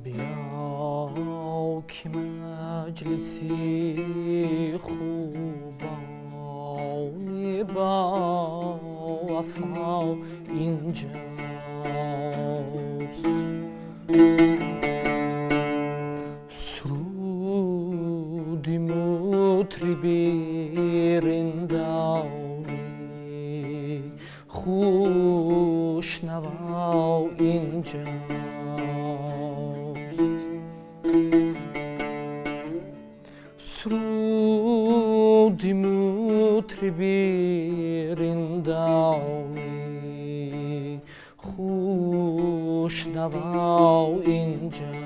Биё ки маҷлиси хубони бовафо инҷост, суруди мутриби риндони хушнаво инҷост. Суруди мутриби риндони хушнаво инҷост.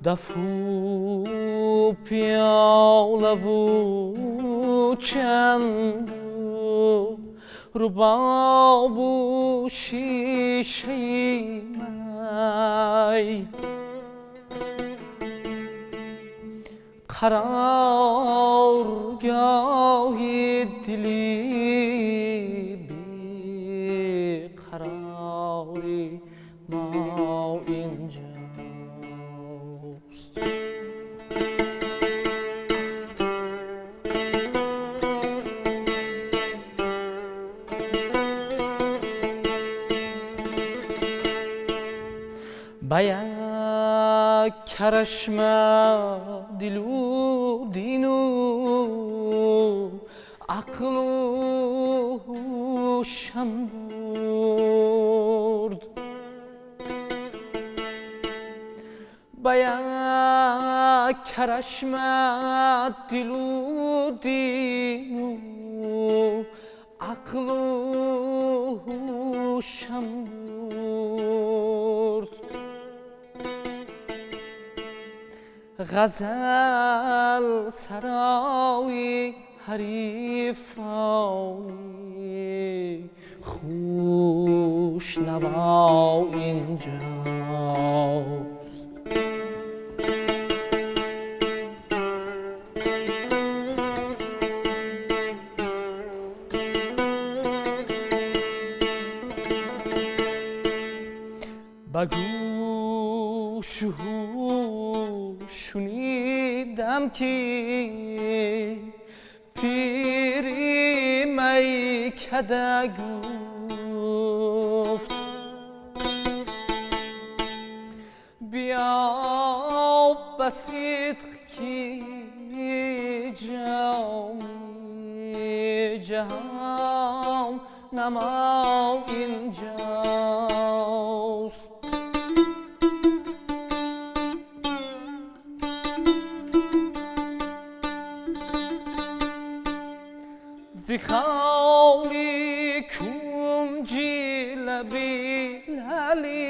Дафу пиёлаву чанду рубобу шишаи май қароргоҳи дили беқарори мо инҷост. Ба як карашма дилу дину ақлу ҳушам бурд, ба як карашма дилу дину ақлу ҳушам бурд. Ғазал сарои ҳарифони хушнаво инҷост. Ба гӯшу ҳуш шунидам ки пири майкада гуфт: биё ба сидқ ки ҷоми ҷаҳон намо инҷост. Зи холи кунҷи лаби лали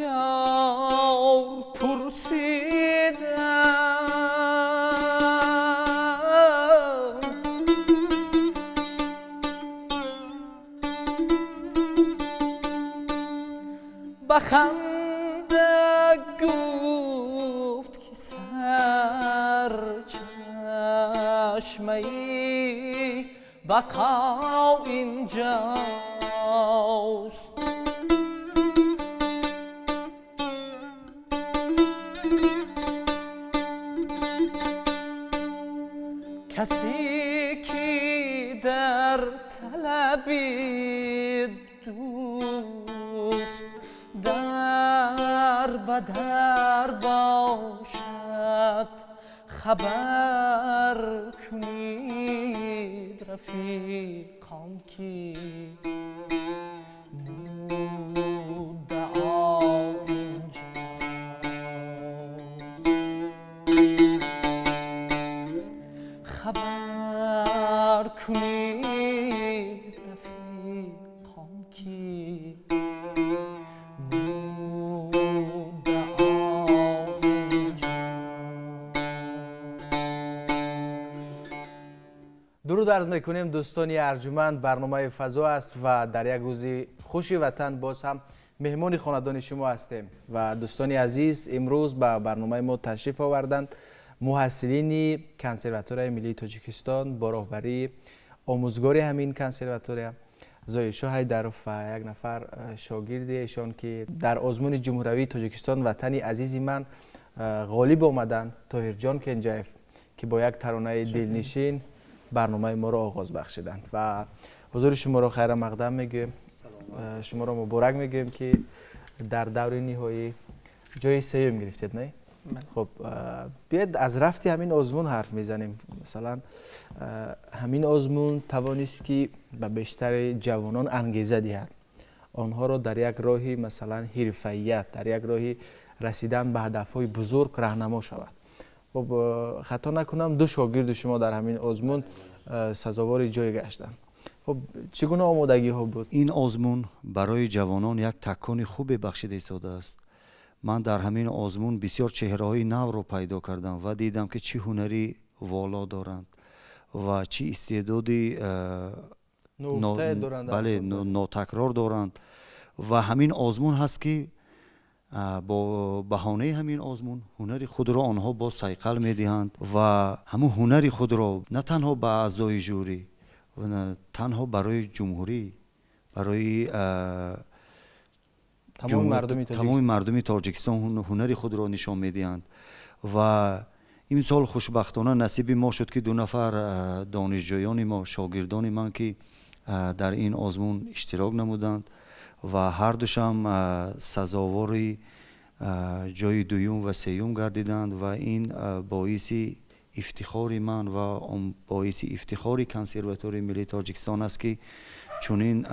ёр пурсидам, ба ханда гуфт ки сарчашмаи бақо инҷост. Касе ки дар талаби дӯст дар ба дар бошад, хабар кунед рафиқон ки муддао инҷост. Хабар кунед. Дуруд арз мекунем, дӯстони арҷуманд. Барномаи «Фазо» аст ва дар як рӯзи хуши ватан боз ҳам меҳмони хонадони шумо ҳастем. Ва дӯстони азиз, имрӯз ба барномаи мо ташриф оварданд муҳассилини Консерваторияи миллии Тоҷикистон бо роҳбарии омӯзгори ҳамин консерватория Зоҳиршоҳ Ҳайдаров ва як нафар шогирди эшон, ки дар озмуни ҷумҳуравии Тоҷикистон «Ватани азизи ман» ғолиб омаданд, Тоҳирҷон Кенҷаев, ки бо як таронаи дилнишин барномаи моро оғоз бахшиданд. Ва ҳузури шуморо хайрамақдам мегӯем, шуморо муборак мегӯем, ки дар даври ниҳоӣ ҷои сеюм гирифтед, не? Хуб, биёед, аз рафти ҳамин озмун ҳарф мезанем. Масалан, ҳамин озмун тавонист, ки ба бештари ҷавонон ангеза диҳад, онҳоро дар як роҳи, масалан, ҳирфаият, дар як роҳи расидан ба ҳадафҳои бузург раҳнамо шавад. Хуб, хато накунам, ду шогирди шумо дар ҳамин озмун сазовори ҷой гаштанд. Хуб, чӣ гуна омодагиҳо буд? Ин озмун барои ҷавонон як такони хубе бахшида истодааст. Ман дар ҳамин озмун бисёр чеҳраҳои навро пайдо кардам ва дидам, ки чӣ ҳунари воло доранд ва чӣ истеъдоди бале, нотакрор доранд. Ва ҳамин озмун ҳаст, ки бо баҳонаи ҳамин озмун ҳунари худро онҳо боз сайқал медиҳанд ва ҳамун ҳунари худро на танҳо ба аъзои жюри, танҳо барои ҷумҳурӣ, барои тамоми мардуми Тоҷикистон ҳунари худро нишон медиҳанд. Ва имсол хушбахтона насиби мо шуд, ки ду нафар донишҷӯёни мо, шогирдони ман, ки дар ин озмун иштирок намуданд ва ҳардушам сазовори ҷои дуюм ва сеюм гардиданд. Ва ин боиси ифтихори ман ва боиси ифтихори Консерваторияи миллии Тоҷикистон аст, ки чунин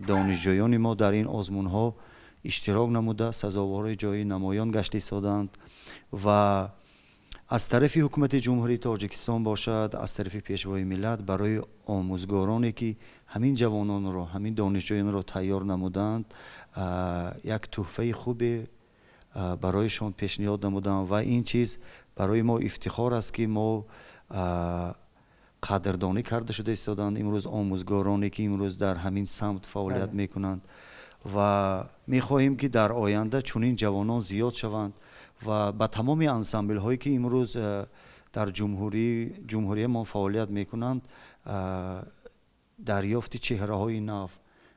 донишҷӯёни мо дар ин озмунҳо иштирок намуда, сазовори ҷои намоён гашта истодаанд. Ва аз тарафи ҳукумати Ҷумҳурии Тоҷикистон бошад, аз тарафи Пешвои миллат барои омӯзгороне, ки ҳамин ҷавононро, ҳамин донишҷӯёнро тайёр намуданд, як тӯҳфаи хубе барояшон пешниҳод намудам. Ва ин чиз барои мо ифтихор аст, ки мо қадрдонӣ карда шуда истоданд имрӯз омӯзгороне, ки имрӯз дар ҳамин самт фаъолият мекунанд. Ва мехоҳем, ки дар оянда чунин ҷавонон зиёд шаванд ва ба тамоми ансамблҳое, ки имрӯз дар ҷумҳуриямон фаъолият мекунанд, дарёфти чеҳраҳои нав,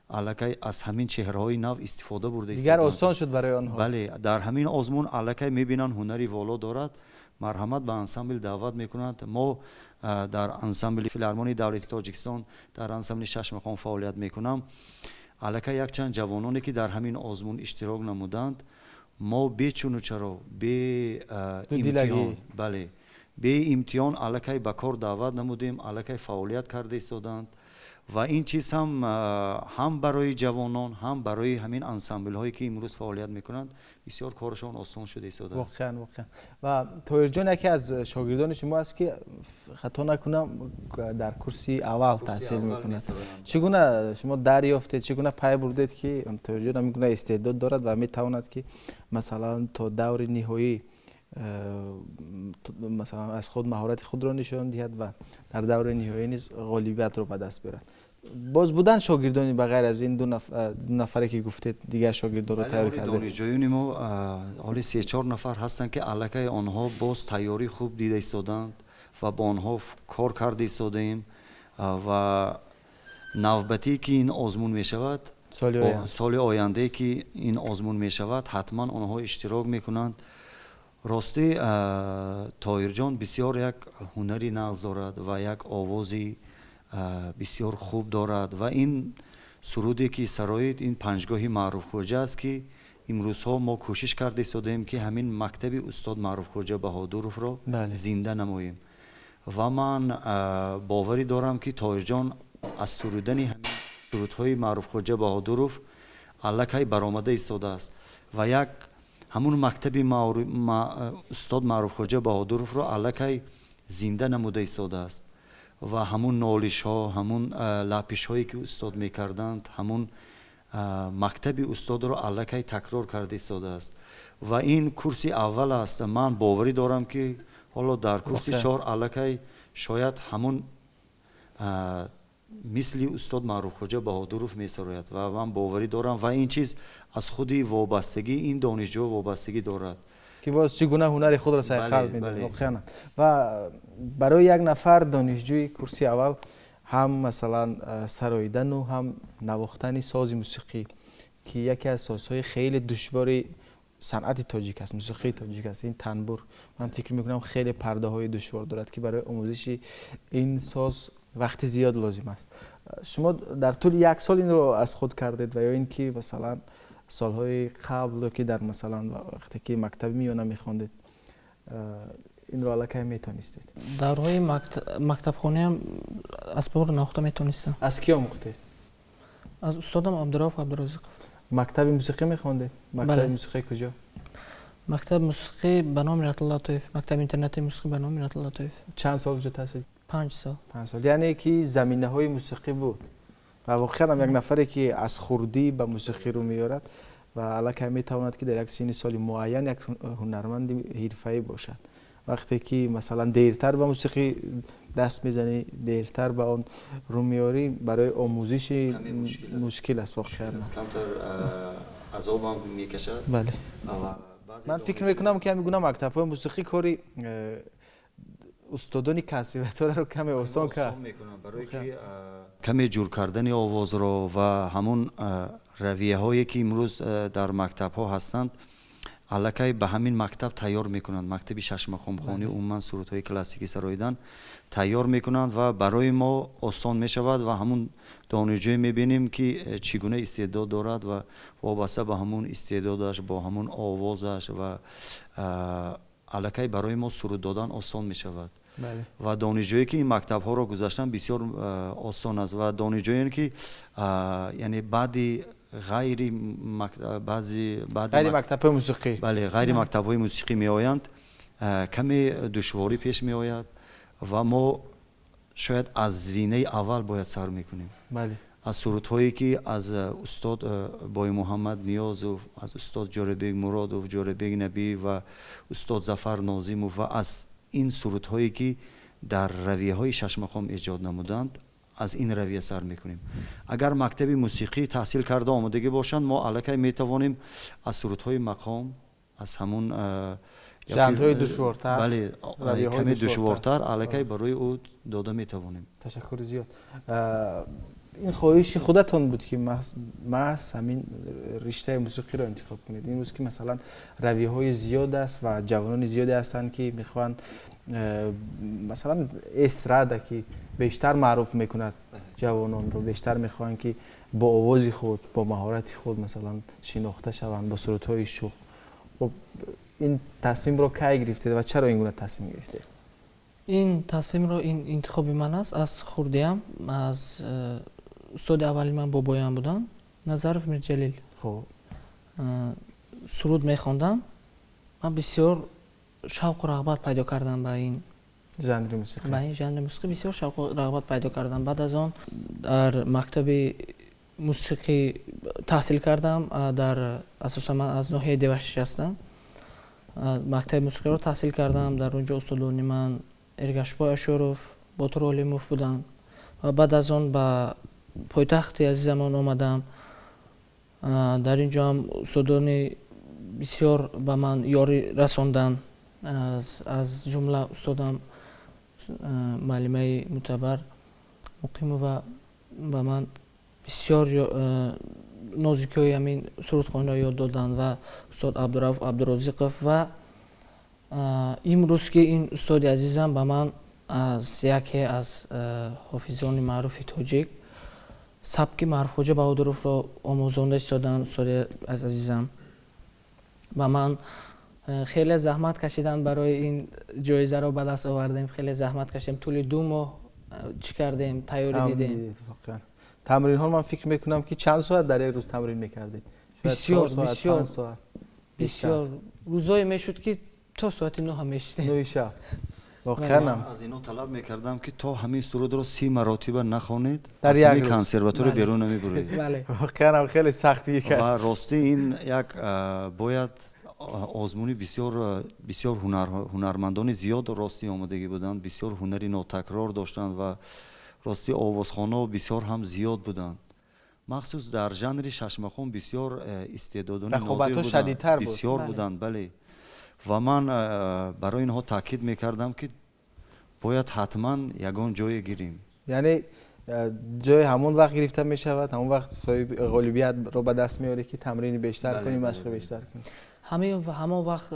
аллакай аз ҳамин чеҳраҳои нав истифода бурда. Дигар осон шуд барои онҳо. Бале, дар ҳамин озмун аллакай мебинанд, ҳунари воло дорад, марҳамат, ба ансамбл даъват мекунанд. Мо дар ансамбли Филармонияи давлати Тоҷикистон, дар ансамбли «Шашмақом» фаъолият мекунам. Аллакай якчанд ҷавононе, ки дар ҳамин озмун иштирок намуданд, мо бечуну чаро, бе имтиҳон, бале, бе имтиҳон аллакай ба кор даъват намудем, аллакай фаъолият карда истоданд. Ва ин чиз ҳам барои ҷавонон, ҳам барои ҳамин ансамблҳое, ки имрӯз фаъолият мекунанд, бисёр корашон осон шуда истодааст. Воқеан, воқеан. Ва Тоҳирҷон яке аз шогирдони шумо аст, ки, хато накунам, дар курси аввал таҳсил мекунад. Чӣ гуна шумо дарёфтед, чӣ гуна пай бурдед, ки Тоҳирҷон ҳамин гуна истеъдод дорад ва метавонад, ки, масалан, то даври ниҳоӣ, масалан, аз худ маҳорати худро нишон диҳад ва дар даври ниҳоӣ низ ғолибиятро ба даст биёрад? Боз буданд шогирдони ба ғайр аз ин ду нафаре, ки гуфтед, дигар шогирдонро тайёр кардед? Донишҷӯёни мо ҳоли се-чор нафар ҳастанд, ки аллакай онҳо боз тайёрии хуб дида истоданд ва бо онҳо кор карда истодаем. Ва навбатие, ки ин озмун мешавад, соли ояндае, ки ин озмун мешавад, ҳатман онҳо иштирок мекунанд. Ростӣ, Тоҳирҷон бисёр як ҳунари нағз дорад ва як овози бисёр хуб дорад. Ва ин суруде, ки сароид, ин «Панҷгоҳи Маъруфхоҷа» аст, ки имрӯзҳо мо кӯшиш карда истодаем, ки ҳамин мактаби устод Маъруфхоҷа Баҳодуровро зинда намоем. Ва ман боварӣ дорам, ки Тоҳирҷон аз сурудани ҳамин сурудҳои Маъруфхоҷа Баҳодуров аллакай баромада истодааст ва як ҳамун мактаби устод Маъруфхоҷа Баҳодуровро аллакай зинда намуда истодааст. Ва ҳамун нолишҳо, ҳамун лапишҳое, ки устод мекарданд, ҳамун мактаби устодро аллакай такрор карда истодааст. Ва ин курси аввал аст. Ман боварӣ дорам, ки ҳоло дар курси чор аллакай шояд ҳамун Мисли устод Маъруфхоҷа Баҳодуров месарояд ва ман боварӣ дорам, ва ин чиз аз худи вобастагии ин донишҷӯ вобастагӣ дорад, ки боз чӣ гуна ҳунари худро сайқал медиҳад воқеан. Ва барои як нафар донишҷӯи курси аввал ҳам, масалан, сароидану ҳам навохтани сози мусиқӣ, ки яке аз созҳои хеле душвори санъати тоҷик аст, мусиқии тоҷик аст, ин танбур, ман фикр мекунам, хеле пардаҳои душвор дорад, ки барои омӯзиши ин соз вақти зиёд лозим аст. Шумо дар тӯли як сол инро аз худ кардед ва ё ин ки, масалан, солҳои қабл, ки дар, масалан, вақте ки мактаби миёна мехондед, инро аллакай метонистед? Даврҳои мактабхонаам асбобро навохта метонистам. Аз кӣ омӯхтед? Аз устодам Абдурауф Абдуразиқов. Мактаби мусиқӣ мехондед? Мактаби мусиқӣ куҷо? Мактаби мусиқӣ ба номи Ратулла Атоев, мактаби интернатии мусиқӣ ба номи Ратулла Атоев. Чанд сол ҷо таҳсил? 5 сол. 5 сол, яъне ки заминаҳои мусиқӣ буд. Ва воқеан ҳам як нафаре, ки аз хурдӣ ба мусиқӣ рӯ меорад ва аллакай метавонад, ки дар як синни соли муайян як ҳунарманди ҳирфаӣ бошад. Вақте ки, масалан, дертар ба мусиқӣ даст мезанӣ, дертар ба он рӯ меорӣ, барои омӯзиши мушкил аст воқеан. Камтар азобам мекашад. Бале, ман фикр мекунам, ки ҳамин гуна мактабҳои мусиқӣ кори устодони консерваторияро каме осон кард. Барое ки каме ҷур кардани овозро ва ҳамун равияҳое, ки имрӯз дар мактабҳо ҳастанд, аллакай ба ҳамин мактаб тайёр мекунанд. Мактаби шашмақомхонӣ, умуман сурудҳои классикӣ сароидан тайёр мекунанд ва барои мо осон мешавад. Ва ҳамун донишҷӯе мебинем, ки чӣ гуна истеъдод дорад ва вобаста ба ҳамун истеъдодаш, бо ҳамун овозаш ва аллакай барои мо суруд додан осон мешавад. Ва донишҷӯе, ки ин мактабҳоро гузаштан, бисёр осон аст. Ва донишҷӯе, ки яъне баъди ғайри баъзи ғайри мактабҳои мусиқӣ. Бале, ғайри мактабҳои мусиқӣ меоянд, каме душворӣ пеш меояд ва мо шояд аз зинаи аввал бояд сар мекунем, аз сурудҳое, ки аз устод Боймуҳаммад Ниёзов, аз устод Ҷорабек Муродов, Ҷорабек Набиев ва устод Зафар Нозимов ва аз ин сурудҳое, ки дар равияҳои шашмақом эҷод намуданд, аз ин равия сар мекунем. Агар мактаби мусиқӣ таҳсил карда омодагӣ бошанд, мо аллакай метавонем аз сурудҳои мақом, аз ҳамун жанрҳои душвортар. Бале, каме душвортар аллакай барои ӯ дода метавонем. Ташаккури зиёд. Ин хоҳиши худатон буд, ки маҳз ҳамин риштаи мусиқиро интихоб кунед? Имрӯз ки, масалан, равияҳои зиёд аст ва ҷавонони зиёде ҳастанд, ки мехоҳанд, масалан, эстрада, ки бештар маъруф мекунад ҷавононро, бештар мехоҳанд, ки бо овози худ, бо маҳорати худ, масалан, шинохта шаванд, бо сурудҳои шух. Хуб, ин тасмимро кай гирифтед ва чаро ин гуна тасмим гирифтед? Ин тасмимро, ин интихоби ман аст аз хурдиам. Аз устоди аввали ман бобоям буданд, Назаров Мирҷалил. Суруд мехондам, ман бисёр шавқу рағбат пайдо кардам ба ин жанри мусиқӣ. Ба ин жанри мусиқӣ бисёр шавқу рағбат пайдо кардам. Баъд аз он дар мактаби мусиқӣ таҳсил кардам. Дар асосан ман аз ноҳияи Деваштич ҳастам. Мактаби мусиқиро таҳсил кардам. Дар он ҷо устодони ман Эргашбой Ашуров, Ботур Олимов буданд. Ва баъд аз он ба пойтахти азизамон омадам. Дар ин ҷо ҳам устодони бисёр ба ман ёрӣ расонданд, аз ҷумла устодам муаллимаи Мутабар Муқимова ба ман бисёр нозикиҳои ҳамин сурудхониро ёд доданд ва устод Абдурауф Абдурозиқов. Ва имрӯз, ки ин устоди азизам ба ман аз яке аз ҳофизони маъруфи тоҷик сабки Маъруфхоҷа Баҳодуровро омӯзонда истоданд. Устоди аз азизам ба ман хеле заҳмат кашиданд. Барои ин ҷоизаро ба даст овардем, хеле заҳмат кашидем. Тӯли 2 моҳ чӣ кардем, тайёрӣ дидем. Тамринҳо, ман фикр мекунам, ки чанд соат дар як рӯз тамрин мекардед? Бисёр, бисёр, бисёр. Рӯзое мешуд, ки то соати 9 мешидем. 9-и шаб, воқеан. Аз ино талаб мекардам, ки то ҳамин сурудро 30 маротиба нахонед, дар ҳамин консерватория берун намебуред. Воқеанам хеле сахтгӣ кард. Ва ростӣ, ин як бояд озмуни бисёр бисёр ҳунармандони зиёд ростӣ омодагӣ буданд, бисёр ҳунари нотакрор доштанд ва Ростӣ овозхонҳо бисёр ҳам зиёд буданд. Махсус дар жанри шашмақом бисёр истеъдодони нодир буданд, бисёр буданд, бале. Ва ман барои инҳо таъкид мекардам, ки бояд ҳатман ягон ҷое гирем. Яъне ҷои ҳамон вақт гирифта мешавад, ҳамон вақт соҳиби ғолибиятро ба даст меорӣ, ки тамрини бештар кунӣ, машқи бештар кунӣ. Ҳамон вақт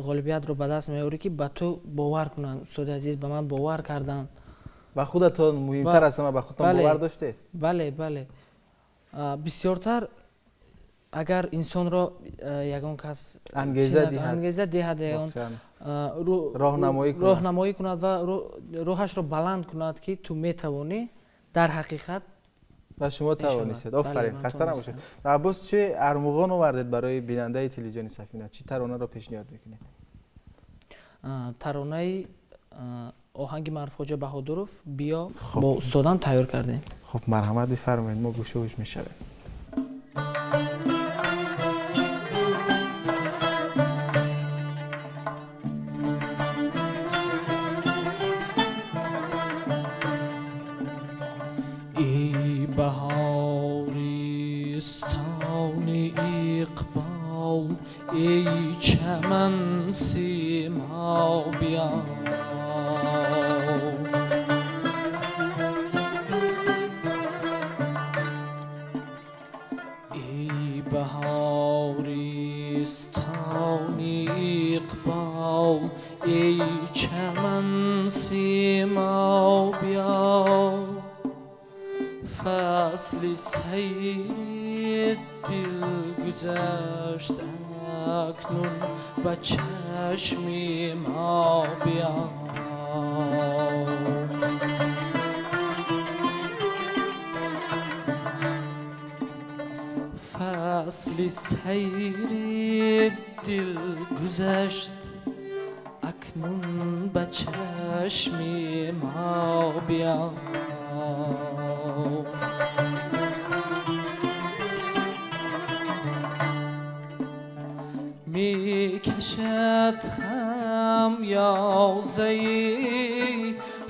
ғолибиятро ба даст меорӣ, ки ба ту бовар кунанд. Устоди азиз ба ман бовар карданд. Ба худатон муҳимтар аст, ба худатон бовар доштед? Бале, бале. Бисёртар агар инсонро ягон кас ангеза диҳад, роҳнамоӣ кунад ва рӯҳашро баланд кунад, ки ту метавонӣ, дар ҳақиқат ва шумо тавонистед. Офарин, хаста набошед. Боз чӣ армуғон овардед барои бинандаи телевизиони Сафина? Чӣ таронаро пешниҳод мекунед? Таронаи оҳанги Маъруфхоҷа Баҳодуров «Биё» бо устодам тайёр кардем. Хуб, марҳамат бифармоед, мо гӯшогӯш мешавем. Эй баҳористони иқбол, эй чаман симо биё, эй баҳористони иқбол, эй чаман симо биё, фасли сайри дил гузашт, акнун ба чашми мо биё. Фасли сайри дил гузашт, акнун ба чашми мо биё. Мекашад хамёзаи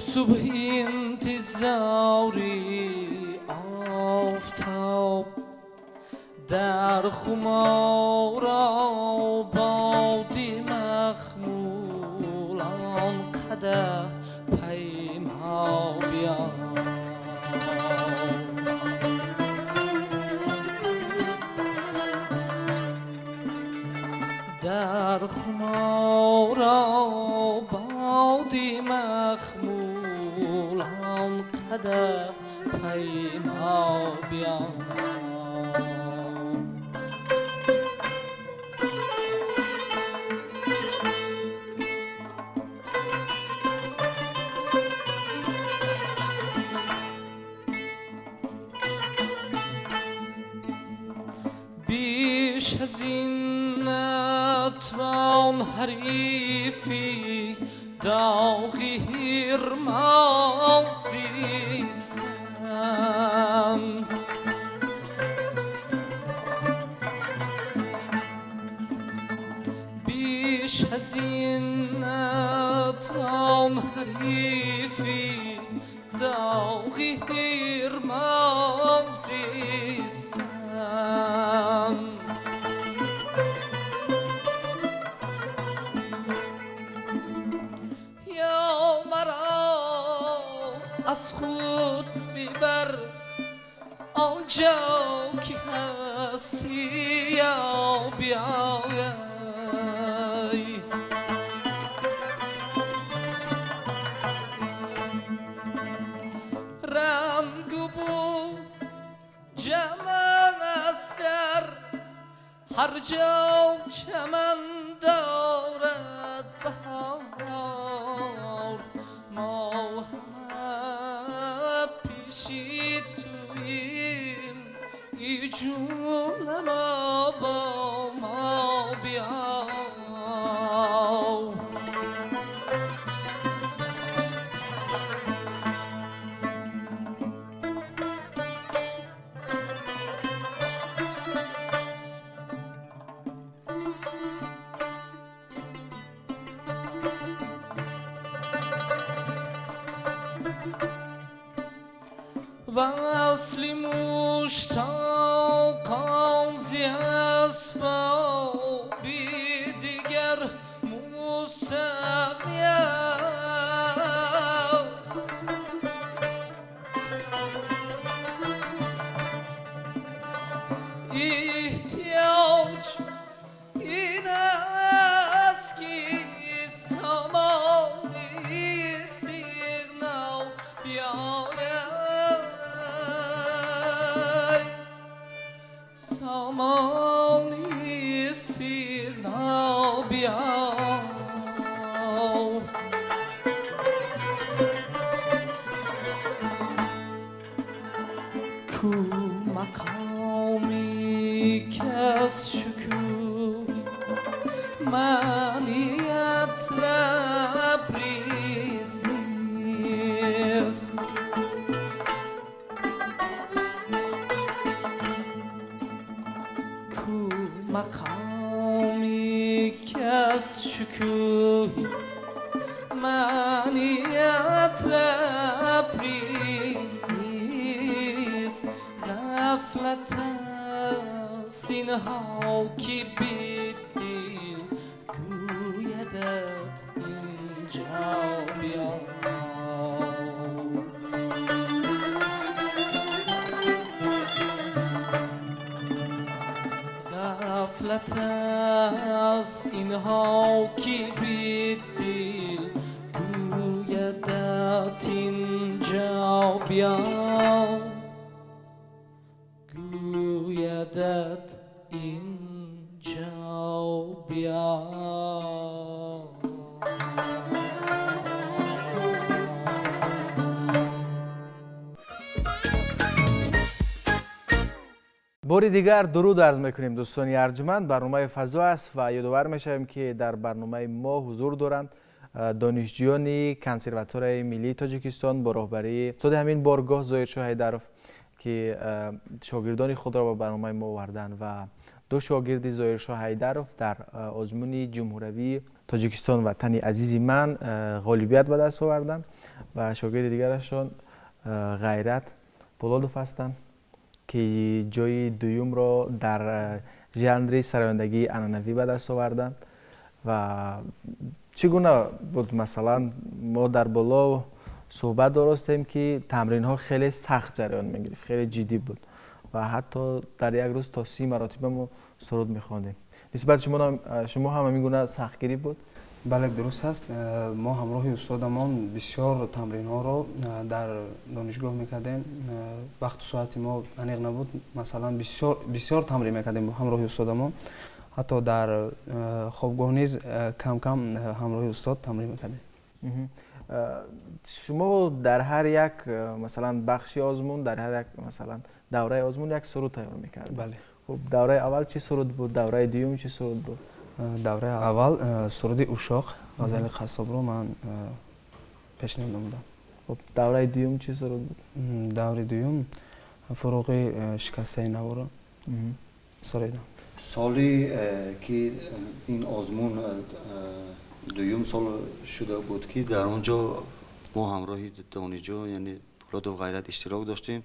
субҳи интизори офтоб, дар хуморо боди махмулон қадаҳ паймо биё. Дар хуморо боди махмулон қадаҳ паймо биё. Беш аз ин натвон ҳарифи доғи ҳирмон зистан, беш аз ин натвон ҳарифи доғи ҳирмон зистан. Аз худ бибар он ҷо ки ҳастӣ, ё биёй. Рангу бу ҷаман аст дар ҳар ҷо чаман дорад баҳор, мо пеши туим, эй ҷумла мо бо мо биё. Васли муштоқон зи асбоби дигар мустағни аст. Эҳтиёҷ ин аст, ки самони сигнал биёяд, самони сигнал биёяд. Ку мақоми кас шукӯҳи маъният лабриз нест. Ку мақоми кас шукӯҳи маъният лабриз нест. Ғафлат аз инҳо, ки бидил гӯядат инҷо биё. Ғафлат аз инҳо, ки бидил гӯядат инҷо биё, гӯядат инҷо биё. Бори дигар дуруд арз мекунем, дӯстони арҷманд. Барномаи «Фазо» аст ва ёдовар мешавем, ки дар барномаи мо ҳузур доранд донишҷӯёни Консерваторияи миллии Тоҷикистон бо роҳбарии устоди ҳамин боргоҳ Зоҳиршоҳ Ҳайдаров, ки шогирдони худро ба барномаи мо оварданд, ва ду шогирди Зоҳиршоҳ Ҳайдаров дар озмуни ҷумҳуравии «Тоҷикистон ватани азизи ман» ғолибият ба даст оварданд ва шогирди дигарашон Ғайрат Пулодов ҳастанд, ки ҷои дуюмро дар жанри сарояндагии анъанавӣ ба даст оварданд. Ва чӣ гуна буд? Масалан, мо дар боло суҳбат доростем, ки тамринҳо хеле сахт ҷараён мегирифт, хеле ҷиддӣ буд ва ҳатто дар як рӯз то 30 маротиба мо суруд мехондем. Нисбати шумо ҳам ҳамин гуна сахтгирӣ буд? Бале, дуруст аст. Мо ҳамроҳи устодамон бисёр тамринҳоро дар донишгоҳ мекардем. Вақту соати мо аниқ набуд. Масалан, бисёр тамрин мекардем ҳамроҳи устодамон, ҳатто дар хобгоҳ низ кам кам ҳамроҳи устод тамрин мекардем. Шумо дар ҳар як, масалан, бахши озмун, дар ҳар як, масалан, давраи озмун як суруд тайёр мекардед? Бале. Хуб, давраи аввал чӣ суруд буд, давраи дуюм чӣ суруд буд? Давраи аввал суруди «Ушоқ» ғазали Қассобро ман пешниҳод намудам. Хуб, давраи дуюм чӣ суруд буд? Даври дуюм «Фуруғи шикастаи наворо» сураидам. Соли ки ин озмун дуюм сол шуда буд, ки дар он ҷо мо ҳамроҳи донишҷӯ, яъне Пулодов Ғайрат, иштирок доштем.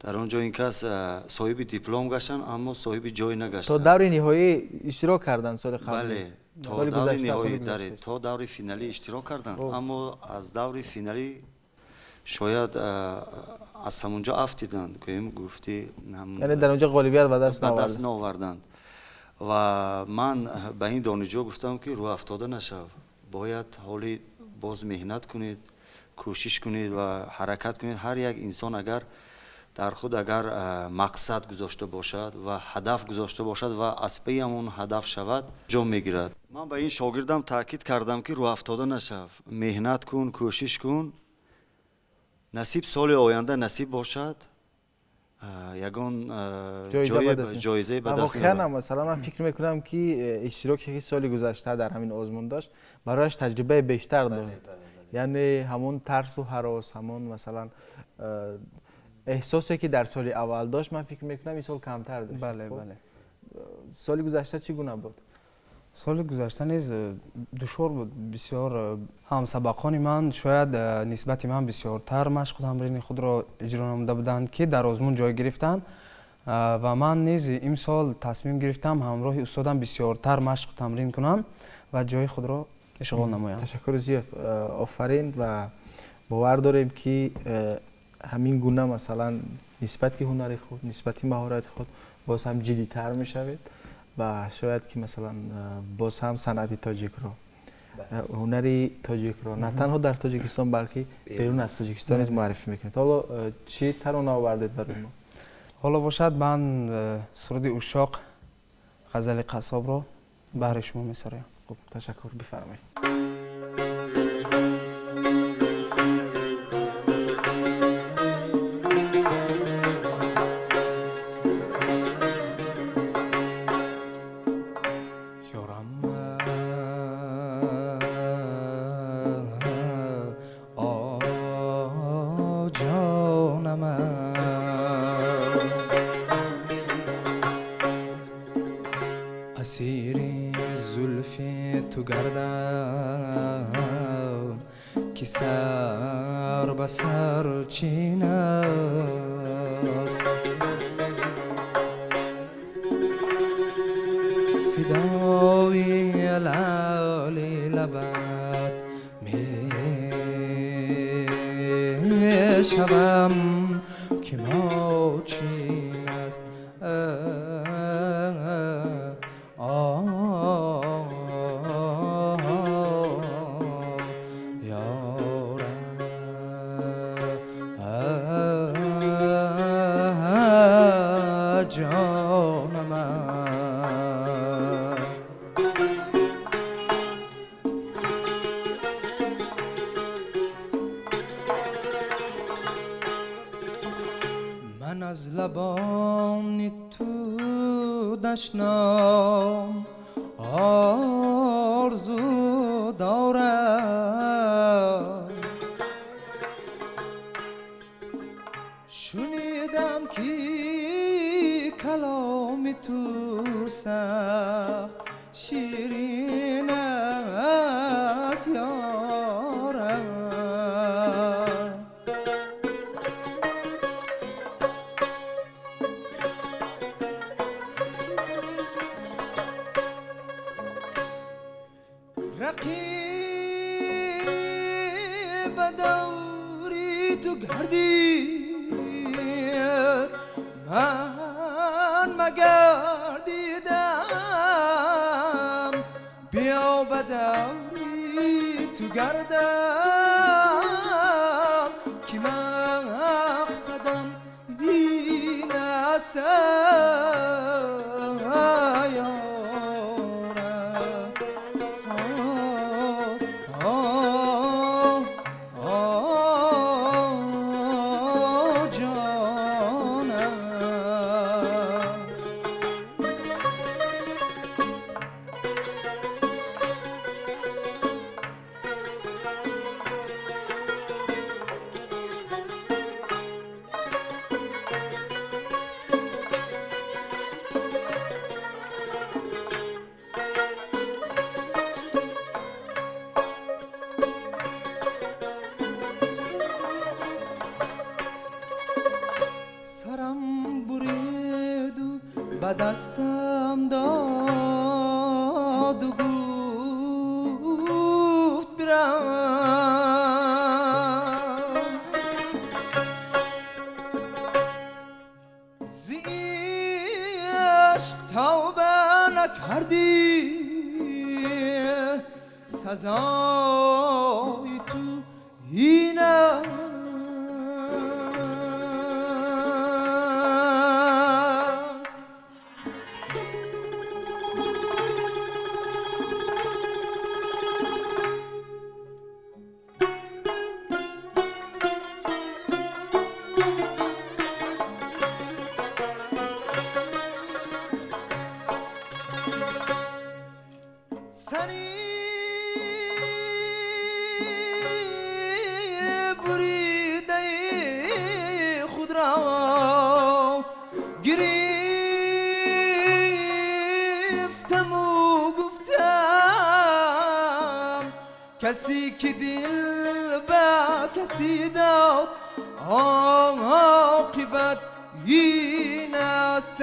Дар он ҷо ин кас соҳиби диплом гаштанд, аммо соҳиби ҷой нагаштанд. То даври ниҳоӣ иштирок карданд соли қабл? Бале, то даври ниҳоӣ, то даври финалӣ иштирок карданд, аммо аз даври финалӣ шояд аз ҳамунҷо афтиданд, гӯем, гуфти. Яъне дар онҷо ғолибият ба даст ба даст наоварданд. Ва ман ба ин донишҷӯ гуфтам, ки рӯҳафтода нашав, бояд ҳоли боз меҳнат кунед, кӯшиш кунед ва ҳаракат кунед. Ҳар як инсон агар дар худ агар мақсад гузошта бошад ва ҳадаф гузошта бошад ва аз паи ҳамон ҳадаф шавад, ҷо мегирад. Ман ба ин шогирдам таъкид кардам, ки рӯҳафтода нашав, меҳнат кун, кӯшиш кун, насиб соли оянда насиб бошад, ягон ҷоизае ба даст. Воқеан, масалан, ман фикр мекунам, ки иштироке ки соли гузашта дар ҳамин озмун дошт, барояш таҷрибаи бештар дод. Яъне ҳамон тарсу ҳарос, ҳамон, масалан, эҳсосе, ки дар соли аввал дошт, ман фикр мекунам, ин сол камтар дошт. Бале, бале. Соли гузашта чӣ гуна буд? Соли гузашта низ душвор буд бисёр. Ҳамсабақони ман шояд нисбати ман бисёртар машқу тамрини худро иҷро намуда буданд, ки дар озмун ҷой гирифтанд, ва ман низ имсол тасмим гирифтам ҳамроҳи устодам бисёртар машқу тамрин кунам ва ҷои худро ишғол намоям. Ташаккури зиёд, офарин, ва бовар дорем, ки ҳамин гуна, масалан, нисбати ҳунари худ, нисбати маҳорати худ боз ҳам ҷиддитар мешавед ва шояд ки, масалан, боз ҳам санъати тоҷикро, ҳунари тоҷикро на танҳо дар Тоҷикистон, балки берун аз Тоҷикистон низ муаррифӣ мекунед. Ҳоло чӣ тарона овардед барои мо? Ҳоло бошад, ман суруди Ушшоқ, ғазали Қассобро баҳри шумо месароям. Хуб, ташаккур, бифармоед. Асири зулфи ту гардам, ки сар ба сар чин аст, фидои лали лабат мешавам, ки мочин аст. Ман аз лабони ту дашном орзу дорам, шунидам, ки каломи ту сахт ширин аст, ёрам. Рақиб ба даври ту гардид, ман магар дидам, биё ба даври ту гардам, ки мақсадам ин аст, ёрам. Ҷонам. Сарам буриду ба дастам доду гуфт: бирам. Зи ишқ тавба накардӣ, сазои ту ин аст. Сари буридаи худро гирифтаму гуфтам. Касе ки дил ба касе дод, оқибат ин аст,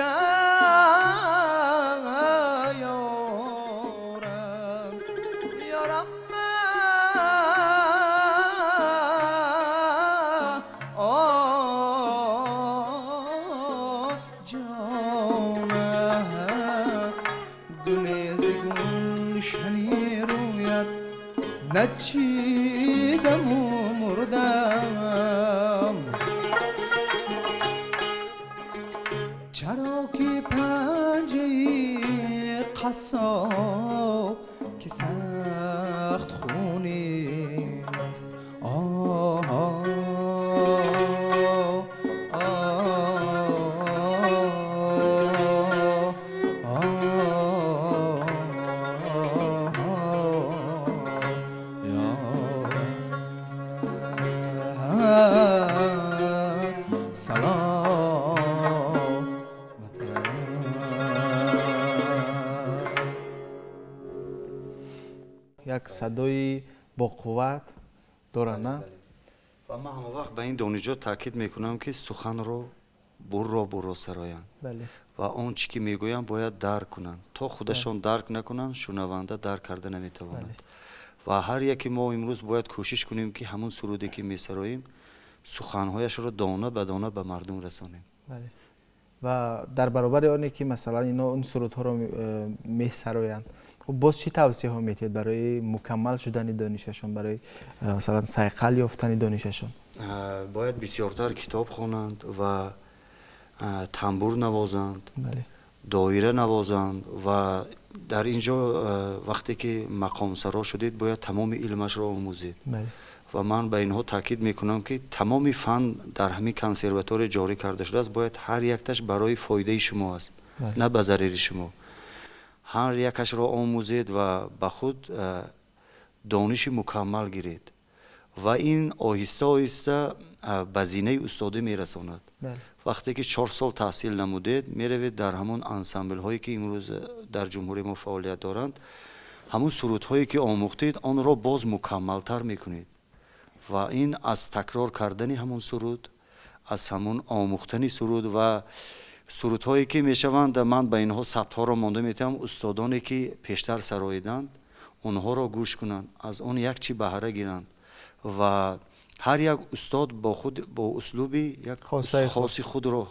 ёрам, ёрам. Начидам мурдам, чаро ки панҷаи қассоб ки сахт хунин аст. Як садои боқувват дорад, на? Ва ман ҳамавақт ба ин донишҷӯ таъкид мекунам, ки суханро бурро бурро сароянд ва он чӣ ки мегӯянд, бояд дарк кунанд. То худашон дарк накунанд, шунаванда дарк карда наметавонад. Ва ҳар яке мо имрӯз бояд кӯшиш кунем, ки ҳамун суруде ки месароем, суханҳояшро дона ба дона ба мардум расонем. Ва дар баробари оне ки, масалан, ино он сурудҳоро месароянд, хуб, боз чӣ тавсияҳо метиҳед барои мукаммал шудани донишашон, барои масалан сайқал ёфтани донишашон? Бояд бисёртар китоб хонанд ва тамбур навозанд, доира навозанд. Ва дар ин ҷо вақте ки мақомсаро шудед, бояд тамоми илмашро омӯзед. Ва ман ба инҳо таъкид мекунам, ки тамоми фан дар ҳамин консерватория ҷорӣ карда шудааст, бояд ҳар якташ барои фоидаи шумо аст, на ба зарари шумо. Ҳар якашро омӯзед ва ба худ дониши мукаммал гиред, ва ин оҳиста оҳиста ба зинаи устодӣ мерасонад. Вақте ки 4 сол таҳсил намудед, меравед дар ҳамон ансамблҳое ки имрӯз дар ҷумҳурии мо фаъолият доранд, ҳамун сурудҳое ки омӯхтед, онро боз мукаммалтар мекунед. Ва ин аз такрор кардани ҳамон суруд, аз ҳамун омӯхтани суруд ва сурудҳое ки мешаванд, ман ба инҳо сабтҳоро монда метавам, устодоне ки пештар сароиданд, онҳоро гӯш кунанд, аз он як чӣ баҳра гиранд. Ва ҳар як устод бо худ бо услуби як хоси худро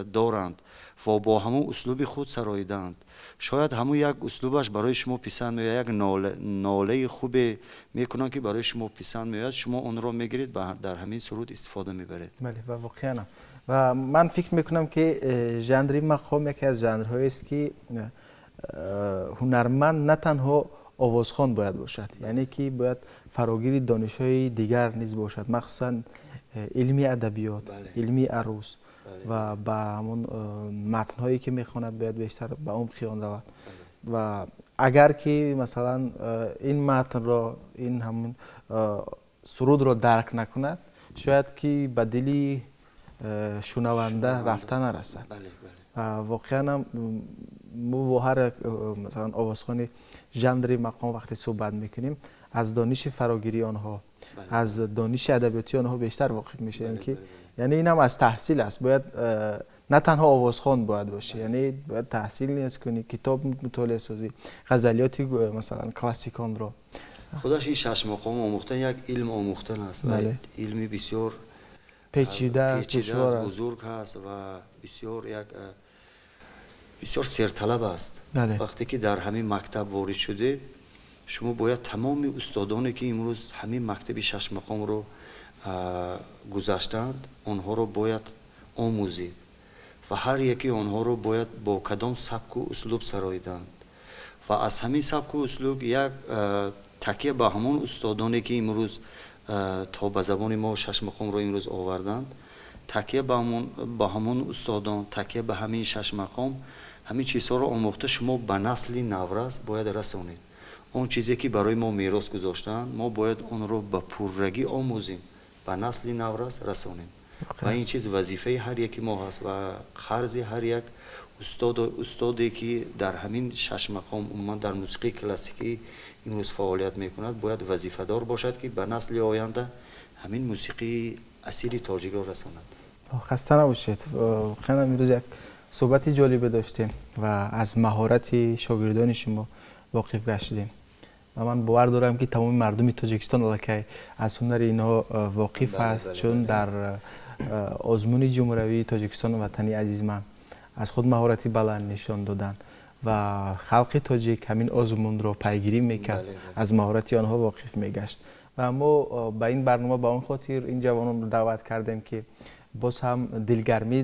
доранд ва бо ҳамун услуби худ сароидаанд. Шояд ҳамун як услубаш барои шумо писанд меояд, як нолаи хубе мекунанд, ки барои шумо писанд меояд, шумо онро мегиред, дар ҳамин суруд истифода мебаред. Бале, ва воқеан ва ман фикр мекунам, ки жанри мақом яке аз жанрҳоест, ки ҳунарманд на танҳо овозхон бояд бошад, яъне ки бояд фарогири донишҳои дигар низ бошад, махсусан илми адабиёт, илми аруз, ва ба ҳамон матнҳое ки мехонад, бояд бештар ба умқи он равад. Ва агар ки, масалан, ин матнро, ин ҳамон сурудро дарк накунад, шояд ки ба дили шунаванда рафта нарасад. Воқеан мо бо ҳар як, масалан, овозхони жанри мақом вақте суҳбат мекунем, аз дониши фарогирии онҳо, аз дониши адабиётии онҳо бештар воқиф мешавем, ки яъне инам аз таҳсил аст. Бояд на танҳо овозхон бояд бошӣ, яъне бояд таҳсил низ кунӣ, китоб мутолиа созӣ, ғазалиёти, масалан, классиконро. Худаш ин шашмақом омӯхтан як илм омӯхтан аст, илми бисёр печида аст. Бузург ҳаст ва бисёр як бисёр серталаб аст. Вақте ки дар ҳамин мактаб ворид шудед, шумо бояд тамоми устодоне ки имрӯз ҳамин мактаби шашмақомро гузаштаанд, онҳоро бояд омӯзед ва ҳар яки онҳоро бояд бо кадом сабку услуб сароиданд ва аз ҳамин сабку услуб як такя ба ҳамон устодоне ки имрӯз то ба забони мо шашмақомро имрӯз оварданд, такя ба ҳамон устодон, такя ба ҳамин шашмақом, ҳамин чизҳоро омӯхта, шумо ба насли наврас бояд расонед. Он чизе ки барои мо мерос гузоштаанд, мо бояд онро ба пуррагӣ омӯзем, ба насли наврас расонем. Ва ин чиз вазифаи ҳар яки мо ҳаст ва қарзи ҳар як устоде ки дар ҳамин шаш мақом, умуман дар мусиқии классикӣ имрӯз фаъолият мекунад, бояд вазифадор бошад, ки ба насли оянда ҳамин мусиқии асили тоҷикро расонад. Хаста набошед. Воқеан имрӯз як суҳбати ҷолибе доштем ва аз маҳорати шогирдони шумо воқиф гаштидем ва ман бовар дорам, ки тамоми мардуми Тоҷикистон аллакай аз ҳунари инҳо воқиф аст, чун дар озмуни ҷумҳуриявии Тоҷикистон ватани азизи ман аз худ маҳорати баланд нишон доданд ва халқи тоҷик ҳамин озмунро пайгирӣ мекард, аз маҳорати онҳо воқиф мегашт. Ва мо ба ин барнома ба он хотир ин ҷавононро даъват кардем, ки боз ҳам дилгармӣ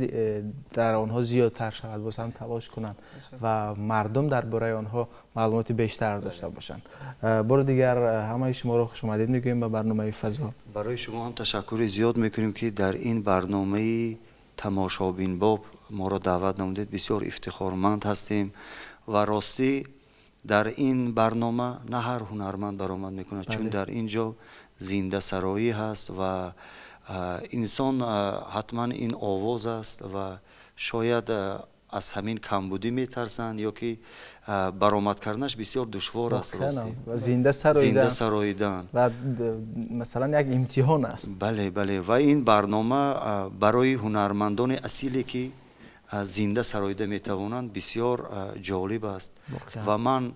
дар онҳо зиёдтар шавад, боз ҳам талош кунанд ва мардум дар бораи онҳо маълумоти бештар дошта бошанд. Бори дигар ҳамаи шуморо хушомадед мегӯем ба барномаи «Фазо». Барои шумо ҳам ташаккури зиёд мекунем, ки дар ин барномаи тамошобинбоб моро даъват намудед. Бисёр ифтихорманд ҳастем ва ростӣ дар ин барнома на ҳар ҳунарманд баромад мекунад, чун дар ин ҷо зиндасароӣ ҳаст ва инсон ҳатман ин овоз аст ва шояд аз ҳамин камбудӣ метарсанд ё ки баромад карданаш бисёр душвор аст. Зинда зинда сароидан ва масалан як имтиҳон аст. Бале, бале, ва ин барнома барои ҳунармандони асиле, ки зинда сароида метавонанд, бисёр ҷолиб аст ва ман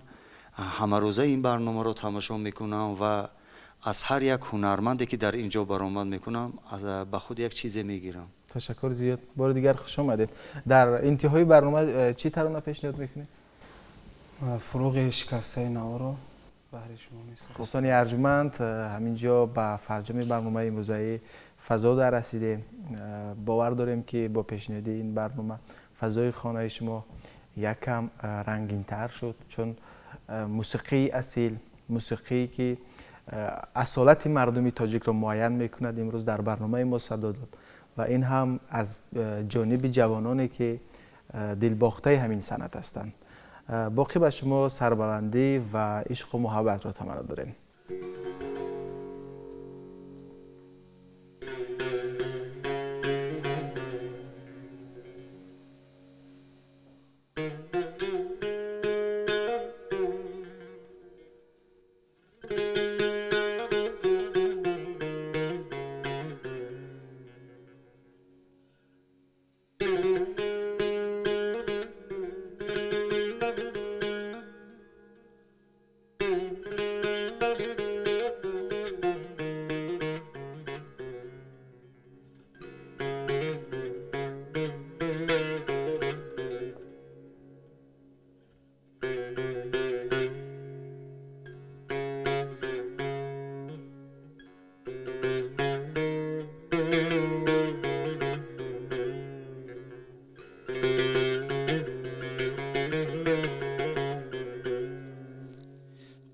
ҳамарӯза ин барномаро тамошо мекунам ва аз ҳар як ҳунарманде, ки дар ин ҷо баромад мекунам, ба худ як чизе мегирам. Ташаккур зиёд, бори дигар хуш омадед. Дар интиҳои барнома чӣ тарона пешниҳод мекунед? «Фуруғи шикастаи наворо» баҳри шумо месозам. Дӯстони арҷманд, ҳамин ҷо ба фарҷоми барномаи имрӯзаи «Фазо» дар расидем. Бовар дорем, ки бо пешниҳоди ин барнома фазои хонаи шумо якам рангинтар шуд, чун мусиқии асил, мусиқие ки асолати мардуми тоҷикро муайян мекунад, имрӯз дар барномаи мо садо дод ва ин ҳам аз ҷониби ҷавононе, ки дилбохтаи ҳамин санъат ҳастанд. Боқӣ ба шумо сарбаландӣ ва ишқу муҳаббатро таманно дорем.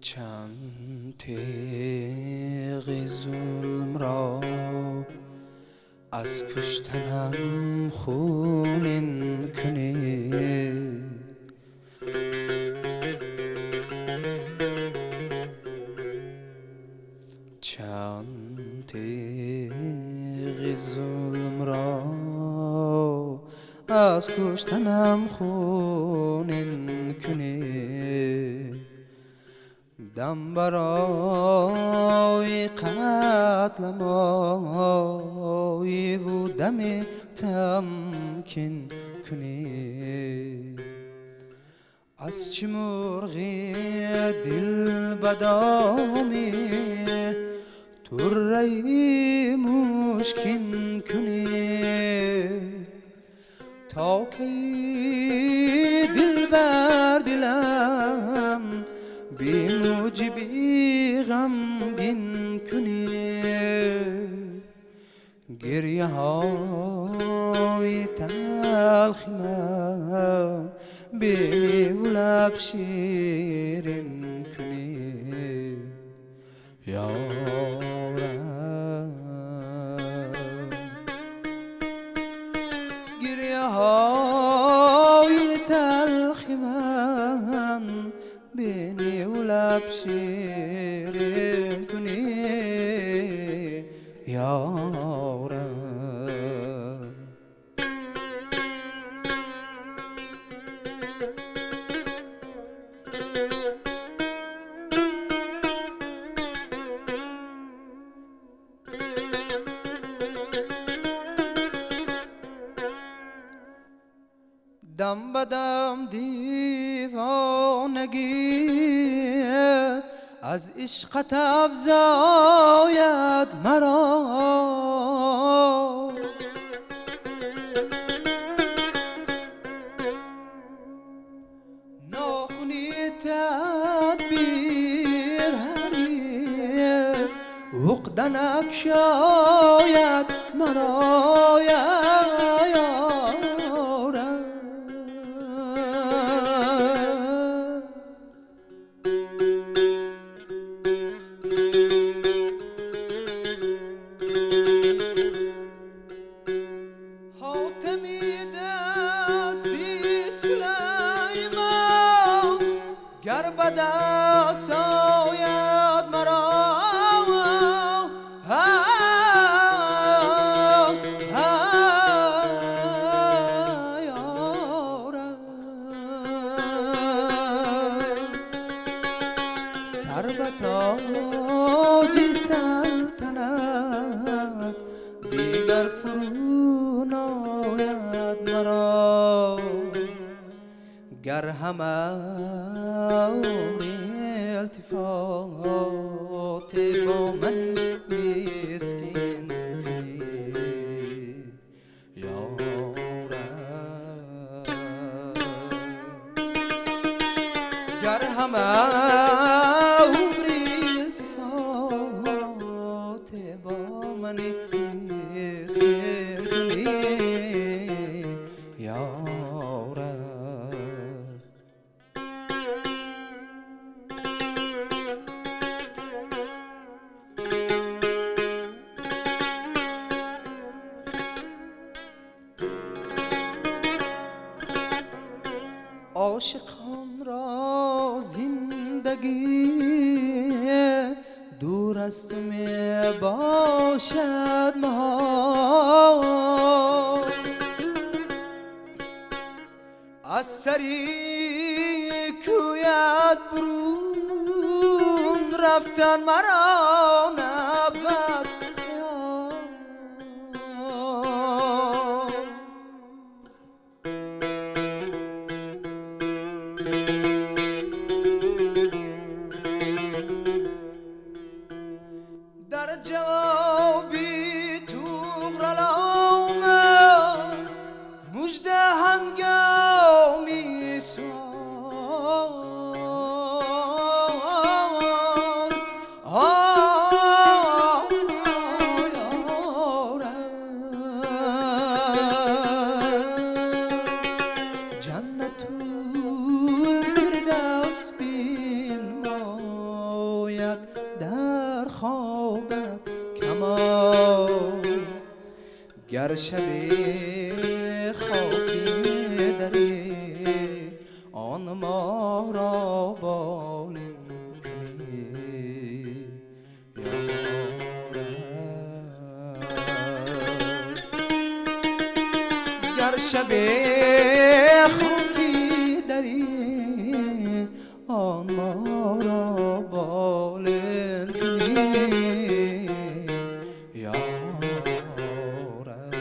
چند تیغ ظلم را از کشتنم خونین کنی، چند تیغ ظلم را از کشتنم خونین کنی، دم برای قتل مایی و دم تمکین کنی، از چه مرغی دل بدامی طره مشکین کنی، تا کی دل بر دلم بی موجبی غمگین کنی، گریه های تلخ من بینی و لب شیرین کنی، یا رب گریه های تلخ من بینی و لب شیرین کنی، یا رب. Дам ба дам девонагӣ аз ишқат афзояд маро. Нохуни тадбир ҳаргиз уқда накшояд маро. Гар ҳама умри илтифот бо мани мискин кунӣ, ё Раб. Гар ҳама умри илтифот бо мани мискин кунӣ, ё Раб. Ошиқон ро зиндагӣ дур аз ту мебошад маҳол. Аз сари кӯят бурун рафтан маро набуд хаёл. Дар ҷавоби туғрал омад мужда ҳангоми суол. Ҷаннатул фирдавс бинмояд дар хобат камол. Гар шаби хоки дарӣ он моро болин кунӣ, ё Раб. Гар шаби хоки дарӣ он моро болин кунӣ, ё Раб.